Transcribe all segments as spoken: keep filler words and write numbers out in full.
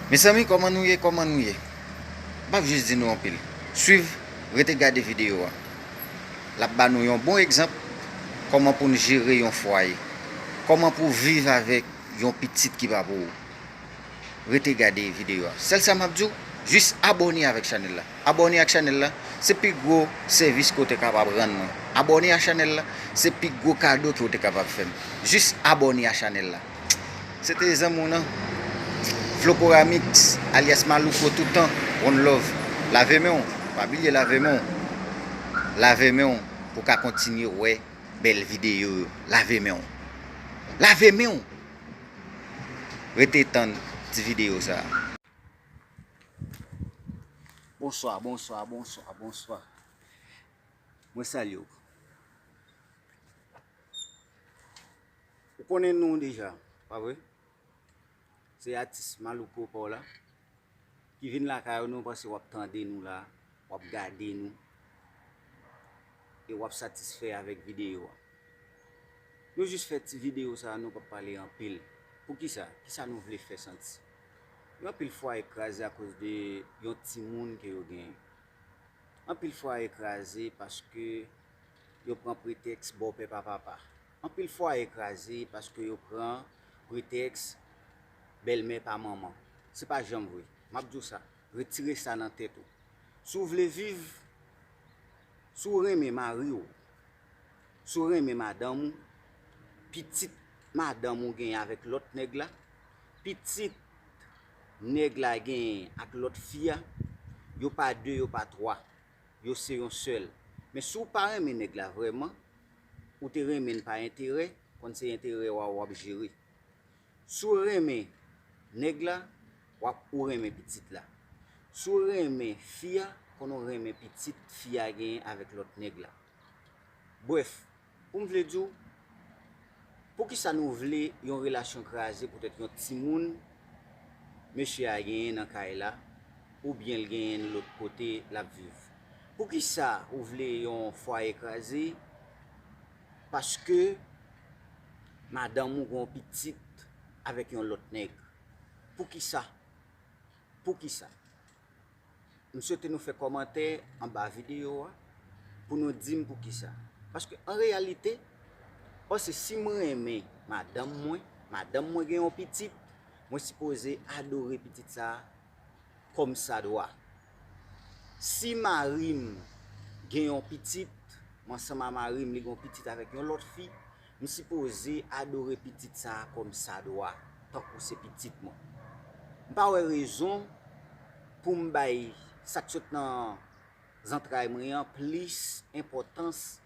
Mezanmi, kòman nou ye? Kòman nou ye? M p ap jis di nou anpil. Swiv, rete gade videyo a. L ap ba nou yon bon egzanp kòman pou n jere yon fwaye, kòman pou w viv avèk yon pitit ki pa pou ou. Rete gade videyo a. Sèl sa m ap di w, jis abòne avèk chanèl la. Abòne ak chanèl la, se pi gwo sèvis ke w te kapab rann mwen. Abòne a chanèl la, se pi gwo kado ke w te kapab fè m. Jis abòne a chanèl la. Se te zanmi w nan Flocoramix, alyas Malouko toutan. One love. Lave men w. Pa bliye lave men w. Lave men w pou w ka kontinye wè bèl videyo yo. Lave men w. Lave men w. Rete tann ti videyo sa a. Bonswa, bonswa, bonswa, bonswa. Mwen salye w. Ou konnen non deja, pa vre? Se atis Malouko pa w la ki vin lakay ou, nou panse w ap tande nou la, w ap gade nou, e w ap satisfè avèk videyo a. Nou jis fè ti videyo sa a, nou p ap pale anpil. Poukisa? Kisa nou vle fè santi? Gen anpil fwaye kraze akoz de yon timoun ke yo genyen. Anpil fwaye kraze paske yo pran pretèks bòpè pa papa. Anpil fwaye kraze paske yo pran pretèks bèlmè pa manman. Se pa janm vre. M ap di w sa, retire sa nan tèt ou. Si w vle viv, si w renmen mari w, si w renmen madanm ou, pitit madanm ou genyen avèk lòt nèg la, pitit nèg la genyen ak lòt fi a, yo pa de, yo pa twa, yo se yon sèl. Men si w pa renmen nèg la vrèman, ou te renmen l pa enterè, konn se enterè w a w ap jere. Si w renmen nèg la, w ap ou renmen pitit la. Si w renmen fi a, konn ou renmen pitit fi a genyen avèk lòt nèg la. Brèf, pou m vle di w, poukisa nou vle yon relasyon kraze poutèt yon timoun mesye a genyen nan kay la, oubyen l genyen l lòt kote l ap viv? Poukisa ou vle yon fwaye kraze? Paske madanm ou gen yon pitit avèk yon lòt nèg. Poukisa? Poukisa? M swete nou fè kòmantè anba videyo a pou nou di m poukisa. Paske an reyalite, paske si m renmen madanm mwen, madanm mwen gen yon pitit, mwen sipoze adore pitit sa a kòmsadwa. Si mari m gen yon pitit, m ansanm a mari m, li gen yon pitit avèk yon lòt fi, m sipoze adore pitit sa a kòmsadwa, tankou se pitit mwen. M pa wè rezon pou m bay sa k sot nan zantray mwen an plis enpòtans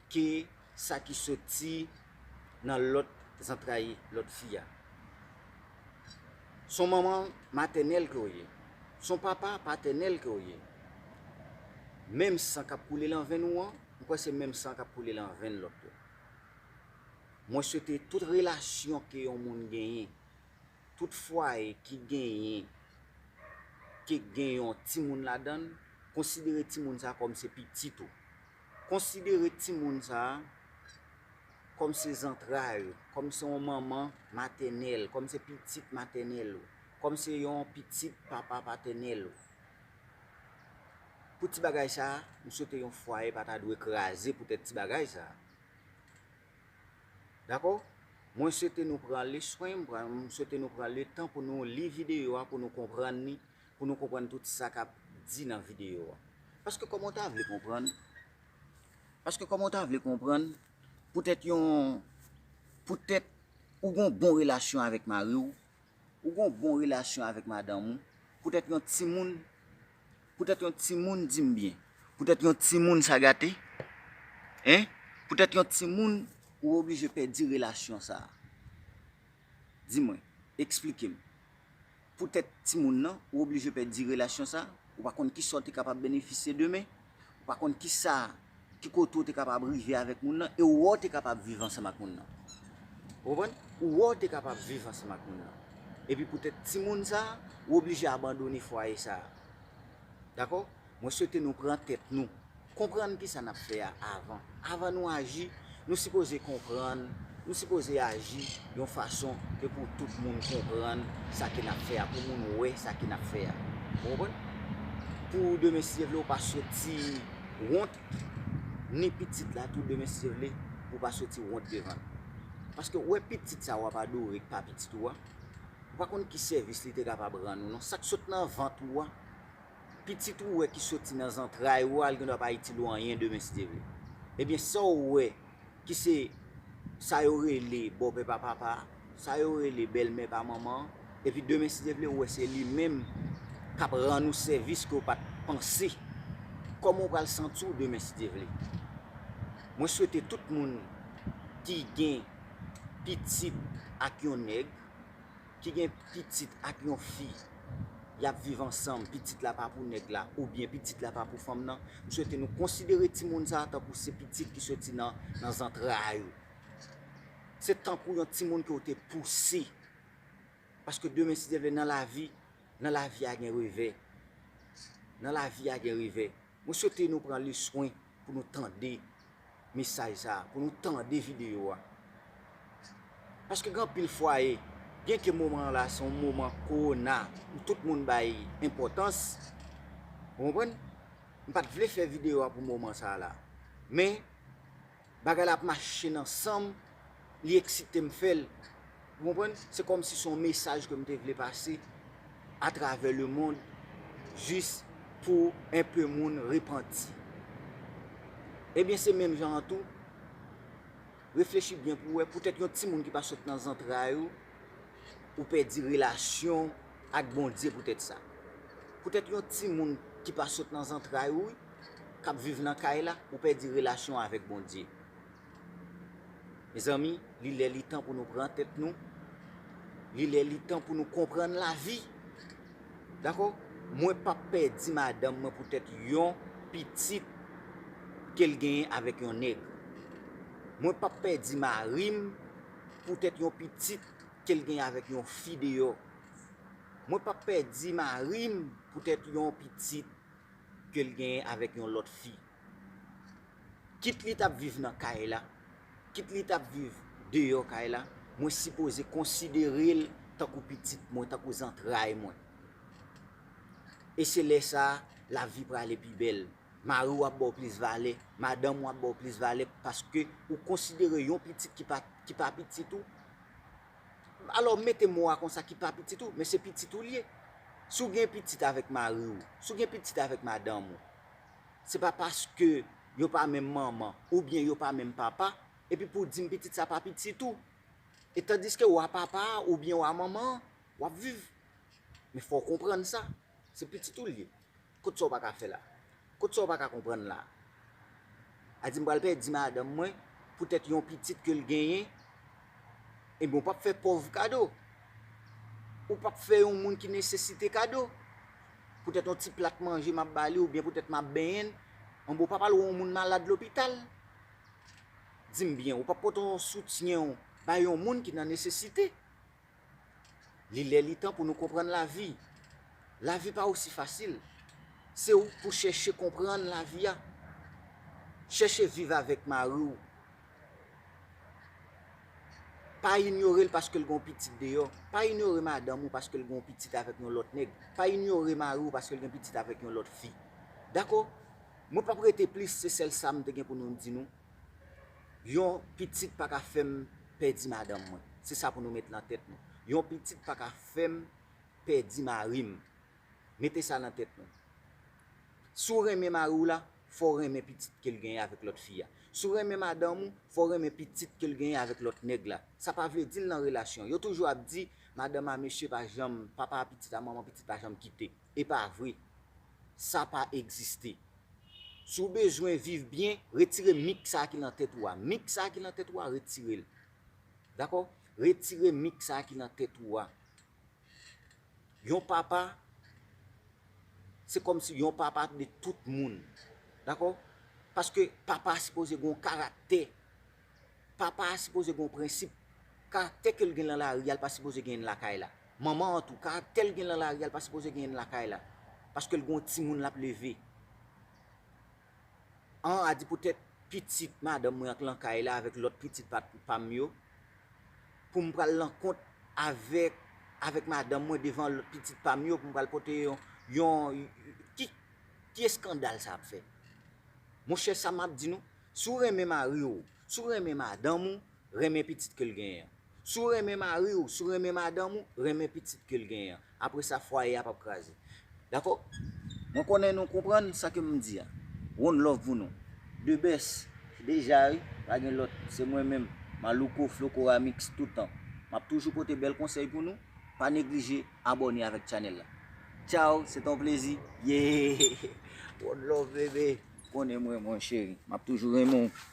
ke sa ki soti nan lòt zantray lòt fi a. S on manman matènèl ke w ye. S on papa patènèl ke w ye. Menm san k ap koule lan venn ou an, m kwè se menm san k ap koule lan venn lòt yo. Mwen swete tout relasyon ke yon moun genyen, tout fwaye ki genyen, ki gen yon timoun ladan l, konsidere timoun sa a kòm se pitit ou. Konsidere timoun sa a kòm se zantray ou, kòm se yon manman matènèl, kòm se pitit matènèl ou, kòm se yon pitit papa patènèl ou. Pou ti bagay sa a, m swete yon fwaye pa ta dwe kraze poutèt ti bagay sa a. Dakò? Mwen swete nou pran leswen, m pran, m swete nou pran letan pou nou li videyo a, pou nou konprann li, pou nou konprann tout sa k ap di nan videyo a. Paske kòman w ta vle konprann? Paske kòman w ta vle konprann? Poutèt yon, poutèt ou gen yon bon relasyon avèk mari w, ou gen yon bon relasyon avèk madanm ou, poutèt yon timoun, poutèt yon timoun, di m byen, poutèt yon timoun sa gate? Hein? Poutèt yon timoun, ou oblije pèdi relasyon sa a? Di mwen, eksplike m. Poutèt timoun nan, ou oblije pèdi relasyon sa a? Ou pa konn kisa w te kapab benefisye demen? Ou pa konn kisa, ki kote w te kapab rive avèk moun nan, e ou wè w te kapab viv ansanm ak moun nan. Ou konprann? Ou wè w te kapab viv ansanm ak moun nan. Epi poutèt timoun sa a, ou oblije abandone fwaye sa a. Dakò? Mwen swete nou pran tèt nou. Konprann kisa n ap fè a avan. Avan nou aji, nou sipoze konprann Nou sipoze aji yon fason ke pou tout moun konprann sa ke n ap fè a, pou moun wè sa ke n ap fè a. Ou konprann? Pou demen, si Dye vle, ou pa soti wont, ni pitit la tou, demen, si Dye vle, pou pa soti wont devan l. Paske ou wè pitit sa w ap adore k pa pitit ou a, ou pa konn ki sèvis li te kapab rann ou non. Sa k sot nan vant ou a, pitit ou wè ki soti nan zantray ou a, li gendwa pa itil ou anyen demen, si Dye vle. Ebyen, sa w wè ki se sa yo rele bòpè pa papa, sa yo rele bèlmè pa manman, epi demen, si Dye vle, ou wè se li menm k ap rann ou sèvis ke w pa t panse. Kòman w pral santi w demen, si Dye vle? Mwen swete tout moun ki gen pitit ak yon nèg, ki gen pitit ak yon fi, y ap viv ansanm, pitit la pa pou nèg la, oubyen pitit la pa pou fanm nan, m swete nou konsidere timoun sa a tankou se pitit ki soti nan, nan zantray ou. Se tankou yon timoun ke w te pouse. Paske demen, si Dye vle, nan lavi, nan lavi a gen revè. Nan lavi a gen revè. Mwen swete nou pran leswen pou nou tande mesaj sa a, pou nou tande videyo a. Paske gen anpil fwaye, byenke moman an la se yon moman kowona, tout moun bay enpòtans, ou konprann? M pa t vle fè videyo a pou moman sa a la. Men, bagay la ap mache nan san m, li eksite m fè l. Ou konprann? Se kòmsi se yon mesaj ke m te vle pase atravè lemonn, jis pou enpe moun repanti. Ebyen, se menm jan an tou, reflechi byen pou w wè, poutèt yon timoun ki pa sot nan zantray ou, ou pèdi relasyon ak Bondye poutèt sa. Poutèt yon timoun ki pa sot nan zantray ou, k ap viv nan kay la, ou pèdi relasyon avèk Bondye. Mezanmi, li lè li tan pou nou pran tèt nou. Li lè li tan pou nou konprann lavi. Dakò? Mwen p ap pèdi madanm mwen poutèt yon pitit ke l genyen avèk yon nèg. Mwen p ap pèdi mari m poutèt yon pitit ke l genyen avèk yon fi deyò. Mwen p ap pèdi mari m poutèt yon pitit ke l genyen avèk yon lòt fi. Kit li t ap viv nan kay la, kit li t ap viv deyò kay la, mwen sipoze konsidere l tankou pitit mwen, tankou zantray mwen. E se lè sa a, lavi prale pi bèl. Mari w ap ba w plis valè, madanm ou ap ba w plis valè, paske ou konsidere yon pitit ki pa, ki pa pitit ou. Alò, mete mo a konsa, ki pa pitit ou, men se pitit ou l ye. Si w gen pitit avèk mari w, si w gen pitit avèk madanm ou, se pa paske yo pa menm manman oubyen yo pa menm papa, epi pou w di m pitit sa pa pitit ou. E tandiske w a papa a oubyen w a manman an, w ap viv. Men fò w konprann sa. Se pitit ou l ye. Kot sa w pa ka fè la? Kot sa w pa ka konprann la? A di m pral pèdi madanm mwen poutèt yon pitit ke l genyen, ebyen w p ap fè pòv kado. Ou p ap fè yon moun ki nesesite kado. Poutèt yon ti plat manje m ap ba li oubyen poutèt m ap benyen l, anben w p ap al wè yon moun malad lopital. Di m byen, ou p ap pote yon soutyen w bay yon moun ki nan nesesite. Li lè li tan pou nou konprann lavi. Lavi pa osi fasil. Se ou pou chèche konprann lavi a. Chèche viv avèk mari w. Pa inyore l paske l gen yon pitit deyò. Pa inyore madanm ou paske l gen yon pitit avèk yon lòt nèg. Pa inyore mari w paske l gen pitit avèk yon lòt fi. Dakò? Mwen p ap rete plis, se sèl sa m te gen pou nou di nou. Yon pitit pa ka fè m pèdi madanm mwen. Se sa pou nou met nan tèt nou. Yon pitit pa ka fè m pèdi mari m. Mete sa nan tèt nou. Si w renmen mari w la, fò w renmen pitit ke l genyen avèk lòt fi a. Si w renmen madanm ou, fò w renmen pitit ke l genyen avèk lòt nèg la. Sa pa vle di l nan relasyon. Yo toujou ap di, madanm a mesye pa janm, papa a pitit a manman pitit pa janm kite. E pa vre. Sa pa egziste. Si w bezwen viv byen, retire mik sa a ki nan tèt ou a. Mik sa a ki nan tèt ou a, retire l. Dakò? Retire mik sa a ki nan tèt ou a. Yon papa, se kòmsi yon papa de tout moun. Dakò? Paske papa a sipoze gen yon karaktè. Papa a sipoze gen yon prensip. Karaktè ke l gen nan lari a, l pa sipoze genyen l lakay la. Manman an tou, karaktè l gen nan lari a, l pa sipoze genyen l lakay la. Paske l gen yon timoun l ap leve. An a di poutèt pitit madanm mwen an k lan kay la avèk lòt pitit pa, pa m yo, pou m pral nan kont avèk, avèk madanm mwen devan lòt pitit pa m yo, pou m pral pote yon, yon, ki, ki eskandal sa ap fè? Monchè, sa m ap di nou, si w renmen mari w, si w renmen madanm ou, renmen pitit ke l genyen an. Si w renmen mari w, si w renmen madanm ou, renmen pitit ke l genyen an. Apre sa, fwaye a p ap kraze. Dakò? Mwen konnen nou konprann sa ke m di a. One love pou nou. The best. Deja, wi. Pa gen lòt. Se mwen menm. Malouko, Flocora Mix toutan. M ap toujou pote bèl konsèy pou nou. Pa neglije abòne avèk channel la. Ciao, se ton plezi. Yeah! One love, bebe. Konnen mwen, mwen cheri. M ap toujou renmen w.